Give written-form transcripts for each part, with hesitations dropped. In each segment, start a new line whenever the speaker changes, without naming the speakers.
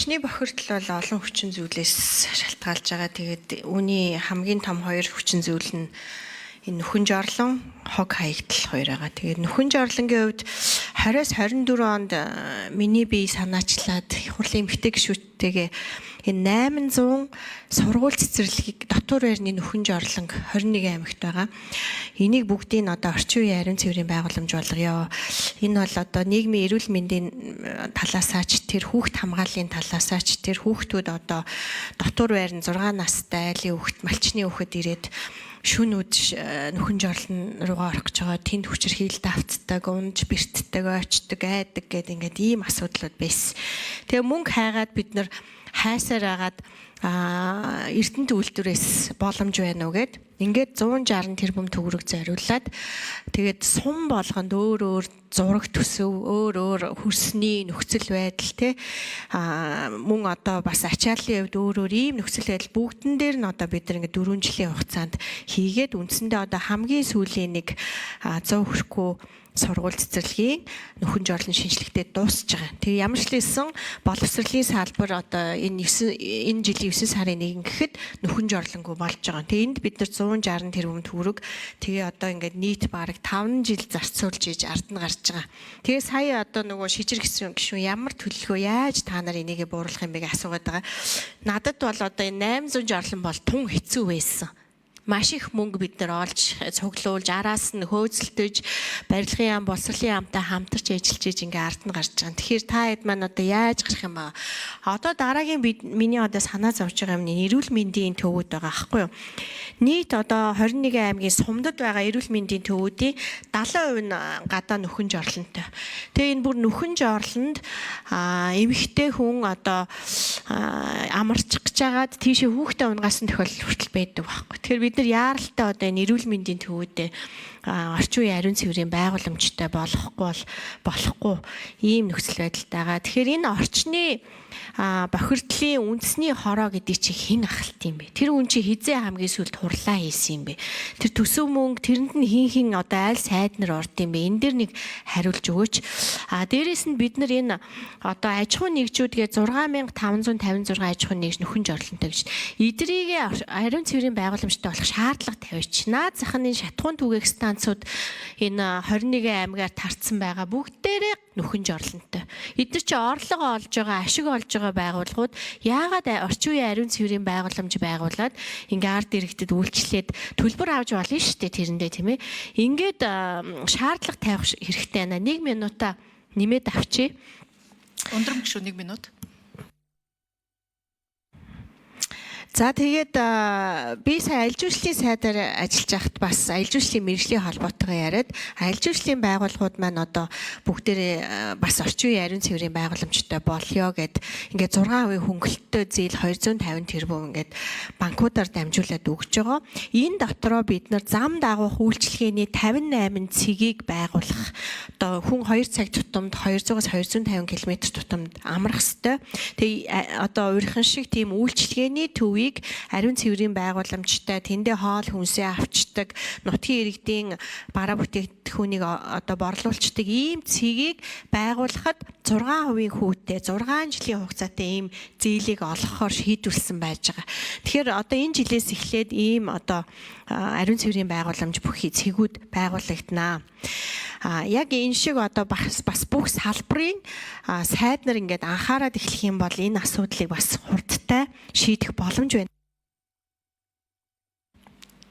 Орчны бохирдол бол олон хүчин зүйлээс шалтгаалж байгаа. Тэгээд үүний хамгийн том хоёр хүчин зүйл нь энэ нөхөн жорлон, хог хаягдал хоёр байгаа. Тэгээд нөхөн жорлонгийн хувьд 20-с 24 онд миний бие санаачлаад хурлын эмэгтэй гишүүдтэйгээ энэ 800 сургууль цэцэрлэгийг дотор байрны нөхөн жорлонг 21 аймагт байгаа. Энийг бүгдийг нь одоо орчин үеийн ариун цэврийн байгууламж болгоё. Энэ бол одоо нийгмийн эрүүл мэндийн талаасаач тэр хүүхд хамгааллын талаасаач тэр хүүхдүүд одоо дотор байрны 6 настай айлын хүүхд, малчны хүүхэд ирээд шүнүүд нөхөн жорлон руугаа орох гэж байгаа, тэнд хүчирхийлэлд автдаг, унж бэртдэг, ойчдөг, айдаг гэдэг ингээд ийм асуудлууд байсан. Тэгээ мөнгө хайгаад бид нар хайсаар агаад Эрдэнэт үйлдвэрээс боломж байна уу гэд ингээд 160 тэрбум төгрөг зориулаад тэгээд сум болгонд өөр өөр зураг төсөв, өөр өөр хөрсний нөхцөл байдал те мөн одоо бас ачааллын хувьд өөр өөр ийм нөхцөл байдал бүгдэн дээр нь одоо бид нар ингээд 4 жилийн хугацаанд хийгээд үндсэндээ одоо хамгийн сүүлийн нэг 100 хүрэхгүй сургууль цэцэрлэгийн нөхөн жорлон шинжлэхдээ дуусж байгаа. Тэгээ ямар ч лээсэн боловсролын салбар одоо энэ 9 энэ жилийн 9 сарын 1 гэхэд нөхөн жорлонгүй болж байгаа. Тэгээ энд бид нар 160 тэрбум төгрөг тэгээ одоо ингээд нийт бараг 5 жил зарцуулж иж ард нь гарч байгаа. Тэгээ сая одоо нөгөө шижир гисэн гишүүн ямар төлөвлөгөө яаж та нар энийгээ бууруулах юм бэ гэж асуугаад байгаа. Надад бол одоо энэ 800 жорлон бол тун хэцүү байсан. Маш их мөнгө бид нар олж цуглуулж араас нь хөөцөлдөж барилгын яам, боловсролын яамтай хамтарч ажиллаж иж ингээ ард нь гарч байгаа. Тэгэхээр та хэд маань одоо яаж гарах юм бэ? Одоо дараагийн бид миний одоо санаа зовж байгаа юм нь эрүүл мэндийн төвүүд байгаа аахгүй юу? Нийт одоо 21 аймгийн сумдад байгаа эрүүл мэндийн төвүүдийн 70% нь гадаа нөхөн жорлонтой. Тэгээ энэ бүр нөхөн жорлонд эмэгтэй хүн одоо амарчих гэж хагаад тийшээ хүүхдээ унгасан тохиолдол хүртэл байдаг байхгүй. Тэгэхээр бид нар яаралтай одоо энэ эрүүл мэндийн төвүүдээ орчин үеийн ариун цэврийн байгууламжтай болохгүй бол болохгүй ийм нөхцөл байдалтай байгаа. Тэгэхээр энэ орчны бохирдлын үндэсний хороо гэдэг чинь хэн ахалт юм бэ? Тэр үн чи хизээ хамгийн сүүлд хурлаа хийсэн юм бэ? Тэр төсөв мөнгө тэрэнд нь хин хин одоо аль сайд нар орд юм бэ? Энэ дэр нэг хариулж өгөөч. А дээрэс нь бид нар энэ одоо аж ахуйн нэгжүүдгээ 6556 аж ахуйн нэгж нөхөн жорлонтой гэж. Эдрийг ариун цэврийн байгууламжтай болох шаардлага тавьч. Наад зах нь энэ шатхуун түгээх станцууд энэ 21 аймгаар тарцсан байгаа бүгдээрээ нөхөн жорлонтой. Эдгээр чи орлого олж байгаа, ашиг олж байгаа байгууллагууд яагаад орчин үеийн ариун цэврийн байгууламж байгуулад ингээ ард иргэдэд үйлчлээд төлбөр авч болно шүү дээ тэрэндээ тийм ээ. Ингээд шаардлага тавих хэрэгтэй байна. 1 минутаа нэмээд авчи.
Ундрам гişүү 1 минут.
За тэгээд би сая аялал жуулчлалын сайдаар ажиллаж байхад бас аялал жуулчлалын мэргэжлийн холбоотойгоо яриад аялал жуулчлалын байгууллагууд маань одоо бүгдээрээ бас орчин үеийн ариун цэврийн байгууламжтай болёо гэд ингээд 6% хөнгөлөлттэй зээл 250 тэрбум ингээд банкудаар дамжуулаад өгч байгаа. Энэ дотроо бид нар зам дагуух үйлчилгээний 58 цэгийг байгуулах одоо хүн 2 цаг тутамд 200-аас 250 км тутамд амрах ёстой. Тэгээ одоо урихын шиг тийм үйлчилгээний төвийг ариун цэврийн байгууламжтай тэндээ хоол хүнсээ авчдаг, нутгийн иргэдийн бараа бүтээгдэхүүнийг одоо борлуулцдаг ийм цэгийг байгуулахад 6% хүүтэй 6 жилийн хугацаатай ийм зээлийг олгохоор шийдвэрлсэн байж байгаа. Тэгэхээр одоо энэ жилээс эхлээд ийм одоо ариун цэврийн байгууламж бүхий цэгүүд байгуулагдана. Яг энэ шиг одоо бас бүх салбарын сайд нар ингээд анхаарад эхлэх юм бол энэ асуудлыг бас хурдтай шийдэх боломж байна.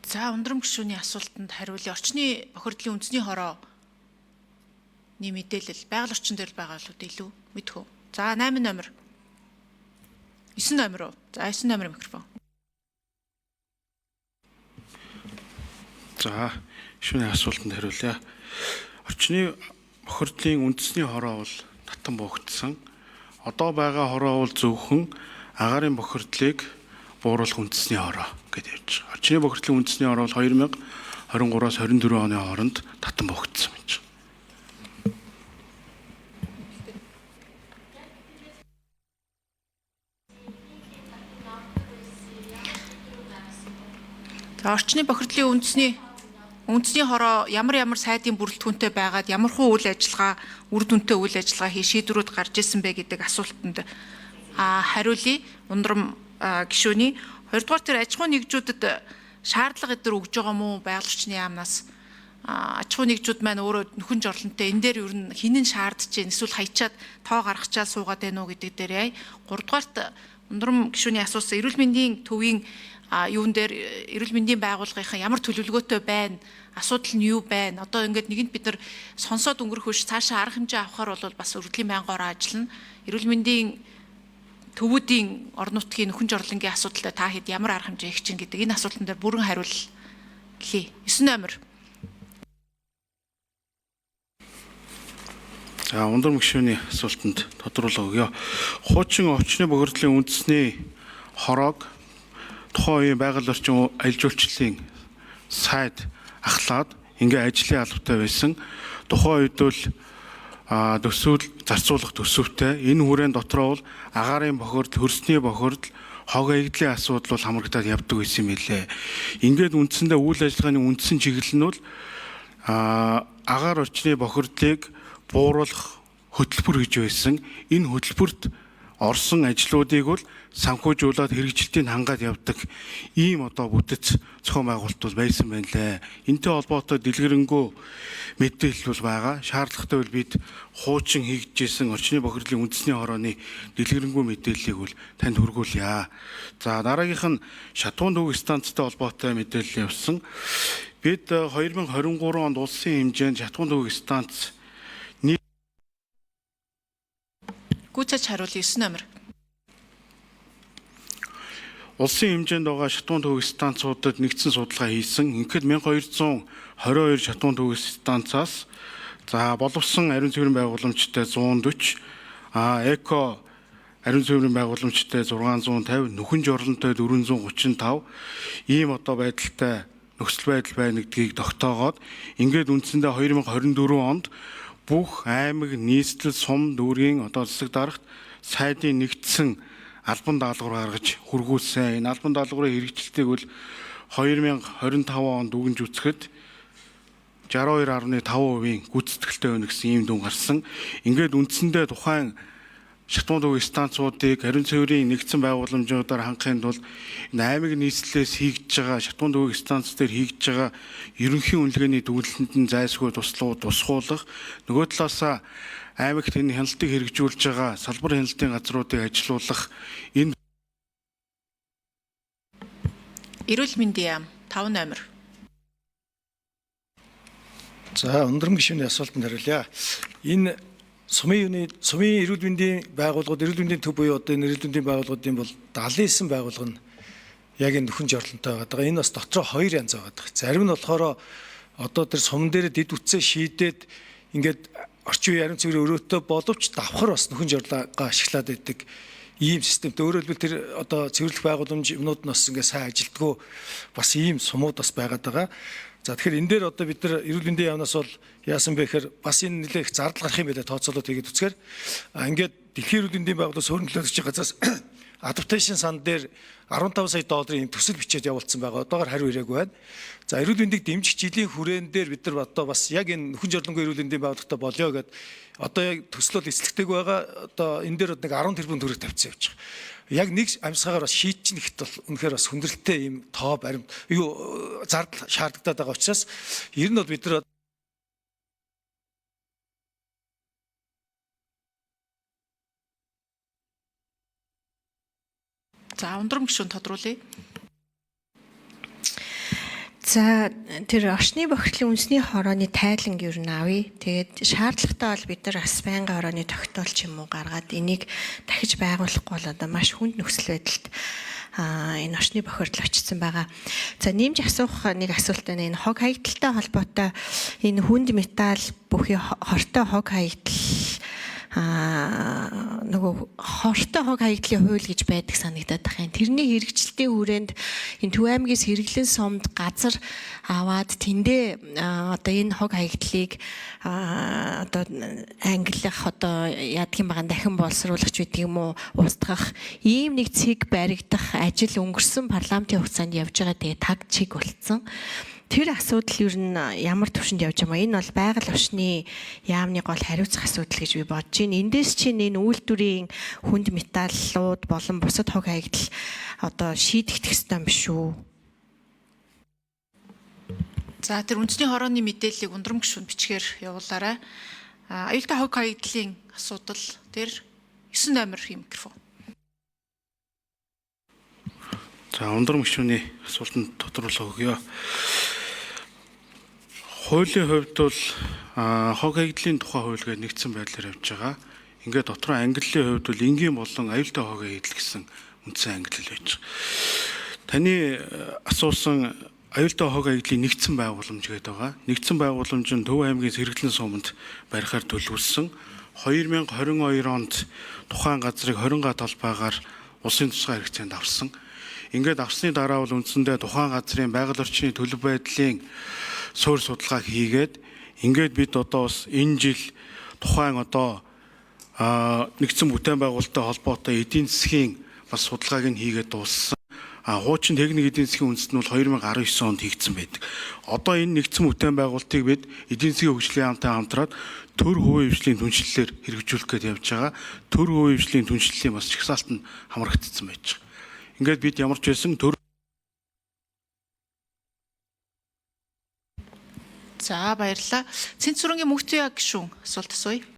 За ундрам гишүүний асуултанд хариулъя. Орчны бохирдлын үндэсний хорооны мэдээлэл байгаль орчин дээр байгаа л үү илүү мэдэх үү? За 8 номер. 9 номер уу? За 9 номер микрофон.
За гишүүний асуултанд хариулъя. Орчны бохирдлын үндэсний хороо бол татан буугдсан. Одоо байгаа хороо бол зөвхөн агаарын бохирдлыг бууруулах үндэсний хороо гэдээ явж байгаа. Орчны бохирдлын үндэсний хороо бол 2023-аас 24 оны хооронд татан буугдсан гэж.
За орчны бохирдлын үндэсний хороо ямар сайдын бүрэлдэхүүнтэй байгаад ямар хуу үйл ажиллагаа үр дүнтэй үйл ажиллагаа хий шийдвэрүүд гарч исэн бэ гэдэг асуултанд Хариулъя. Ундрам гишүүний хоёрдугаар тэр аж ахуйн нэгжүүдэд шаардлага эдэр өгж байгаа мó байгаль орчны яамнаас аж ахуйн нэгжүүд маань өөрөө нөхөн жорлонтой энэ дээр ер нь хинэн шаардж гин эсвэл хаячаад тоо гаргачаад суугаад байна уу гэдэг дээр яа. Гуравдугаарт Ундрам гишүүний асуусан эрүүл мэндийн төвийн юун дээр эрүүл мэндийн байгууллагынхан ямар төлөвлөгөөтэй байна, асуудал нь юу байна? Одоо ингээд нэгэнт бид нар сонсоод өнгөрөх биш цаашаа арга хэмжээ авахар бол бас өргөдлийн байнгаараа ажиллана. Эрүүл мэндийн төвүүдийн орон нутгийн нөхөн жорлонгийн асуудалтай та хэд ямар арга хэмжээ их чинь гэдэг энэ асуултан дээр бүрэн хариулъя. 9 номер.
За ундрам гишүүний асуултанд тодруулга өгье. Хуучин орчны бохирдлын үндэсний хороог тухайн үеийн байгаль орчин аялал жуулчлалын сайд ахлаад ингээ ажлын албатай байсан. Тухайн үед бол төсөөл зарцуулах төсөвтэй энэ хүрээнд дотроо бол агаарын бохирдол, хөрсний бохирдол, хог хаягдлын асуудал бол хамрагдаад явдаг байсан юм билээ. Ингээд үндсэндээ үйл ажиллагааны үндсэн чиглэл нь бол агаар орчны бохирдлыг бууруулах хөтөлбөр гэж байсан. Энэ хөтөлбөрт орсон ажлуудыг бол санхүүжүүлээд хэрэгжилтийг хангаад явдаг ийм одоо бүтэц зохион байгуулалт бол байсан байна лээ. Энтэй холбоотой дэлгэрэнгүй мэдээлэл бол байгаа. Шаардлагатай бол бид хуучин хийгджсэн орчны бохирдлын үндэсний хорооны дэлгэрэнгүй мэдээллийг бол танд хүргүүлье. За дараагийнх нь шатуун төвөг станцтай холбоотой мэдээлэл явсан. Бид 2023 онд улсын хэмжээнд шатуун төвөг станц
Гүйцэж хариулъя 9 номер.
Улсын хэмжээнд байгаа шатуун төвөг станцуудад нэгдсэн судалгаа хийсэн. Ингээд 1222 шатуун төвөг станцаас за боловсон ариун цэврийн байгууламжтай 140, эко ариун цэврийн байгууламжтай 650, нөхөн жорлонтой 435 ийм одоо байдалтай нөхцөл байдал байна гэдгийг тогтоогоод ингээд үндсэндээ 2024 онд бүх аймаг, нийслэл, сум дүүргийн одоо засаг дарагт сайдын нэгдсэн албан даалгавар гаргаж хүргүүлсэн. Энэ албан даалгаврын хэрэгжилтийг бол 2025 онд дүгнж үзэхэд 62.5% гүйцэтгэлтэй байна гэсэн ийм дүн гарсан. Ингээд үндсэндээ тухайн шатуун төвөг станцуудыг ариун цэврийн нэгдсэн байгууламжуудаар хангахын тулд энэ аймаг нийслэлээс хийгдэж байгаа шатуун төвөг станц дээр хийгдэж байгаа ерөнхий үнэлгээний дүгнэлтэнд нь зайлсгүй тусгуулах, нөгөө талаасаа аймагт энэ хяналтыг хэрэгжүүлж байгаа салбар хяналтын газруудыг ажилуулах энэ
Эрүүл мэндийн яам 5 номер.
За өндрөм гишүүний асуултанд хариулъя. Энэ сумын эрүүл мэндийн байгууллагууд, эрүүл мэндийн төв буюу одоо энэ эрүүл мэндийн байгууллагуудын бол 79 байгууллага нь яг энэ нөхөн жорлонтой байгаа. Энэ бас дотроо хоёр янз байгаа. Зарим нь болохоор одоо тэр сум дээр дэд үтсээ шийдээд ингээд орчин үеийн ариун цэврийн өрөөтэй боловч давхар бас нөхөн жорлогоо ашиглаад байдаг ийм системтэй. Өөрөөр хэлбэл тэр одоо цэвэрлэх байгууламж юмнууд нь бас ингээд сайн ажилдггүй бас ийм сумууд бас байгаад байгаа. За тэгэхээр энэ дээр одоо бид нар эрүүл мэндийн яамнаас бол яасан бэ гэхээр бас энэ нэлээх их зардал гарах юм байлаа тооцоолоод хийгээд үзэхээр ингээд дэлхийн эрүүл мэндийн байгууллага суурин төлөөлөгчийн газраас адапташн сан дээр 15 сая долларын юм төсөл бичээд явуулсан байгаа. Одоогор хариу ирээгүй байна. За эрүүл мэндийг дэмжих жилийн хүрээн дээр бид нар одоо бас яг энэ нөхөн жорлонгүй эрүүл мэндийн байгууллагатай болёо гэд одоо яг төсөл бол эцлэгтэйг байгаа. Одоо энэ дээр нэг 10 тэрбум төгрөг тавьсан явж байгаа. Яг нэг амьсгаагаар бас шийдчихнэ гэхэд бол үнэхээр бас хүндрэлтэй ийм тоо баримт юу зардал шаардлагатай байгаа учраас ер нь бол бид нар
За ундрам гишүүн тодруулъя.
За тэр орчны бохирдлын үндэсний хорооны тайланг ер нь авъя. Тэгээд шаардлагатай бол бид нар бас байнгын хорооны тогтоол ч юм уу гаргаад энийг дахиж байгуулахгүй бол одоо маш хүнд нөхцөл байдалд энэ орчны бохирдол очсон байгаа. За нэмж асуух нэг асуулт байна. Энэ хог хаягдaltaй холбоотой энэ хүнд металл бүхий хортой хог хаягдал нөгөө хортой хог хаягдлын хууль гэж байдаг санагдаад байх юм. Тэрний хэрэгжилтийн хүрээнд энэ Төв аймгийн сэргэлэн сумд газар аваад тэндээ одоо энэ хог хаягдлыг одоо ангилах одоо яадгийн байгаа дахин боловсруулах ч гэдэг юм уу устгах ийм нэг цэг баригдах ажил өнгөрсөн парламентын хугацаанд явж байгаа. Тэгээ таг чиг болцсон. Тэр асуудал ер нь ямар төвшөнд явж байгаа юм? Энэ бол байгаль орчны яамны гол хариуцах асуудал гэж би бодож байна. Эндээс чинь энэ үйлдвэрийн хүнд металлууд болон бусад хог хаягдал одоо шийдэгдэх ёстой юм биш үү?
За, тэр үндэсний хорооны мэдээллийг ундрам гишүүн бичгээр явуулаарай. Аюултай хог хаягдлын асуудал дээр 9 номер микрофон.
За, ундрам гишүүний асуултанд тодруулах өгье. Хуулийн хувьд бол хог хаягдлын тухай хууль гэдэг нэгдсэн байдлаар явж байгаа. Ингээд дотроо ангиллын хувьд бол энгийн болон аюултай хог хаягдал гэсэн үндсэн ангиллал байж байгаа. Таны асуусан аюултай хог хаягдлын нэгдсэн байгууламж гэдэг байгаа. Нэгдсэн байгууламж нь Төв аймгийн сэргэлэн сууманд барихаар төлөвлөсөн. 2022 онд тухайн газрыг 20 га талбайгаар улсын тусгай хэрэгцээнд авсан. Ингээд авсны дараа бол үндсэндээ тухайн газрын байгаль орчны төлөв байдлын суурь судалгааг хийгээд, ингээд бид одоо бас энэ жил тухайн одоо нэгдсэн бүтээн байгуулалттай холбоотой эдийн засгийн бас судалгааг нь хийгээд дууссан. Хуучин техник эдийн засгийн үндэст нь бол 2019 онд хийгдсэн байдаг. Одоо энэ нэгдсэн бүтээн байгуулалтыг бид эдийн засгийн хөгжлийн яамтай хамтраад төр хувийн хвшлийн түншлэлээр хэрэгжүүлэх гээд явж байгаа. Төр хувийн хвшлийн түншлэлийн бас чагсаалт нь хамрагдсан байж байгаа. Ингээд бид ямар ч байсан төр
За, баярлалаа. Цэнцүрэнгийн мөнхтөя гишүүн асуулт асууя.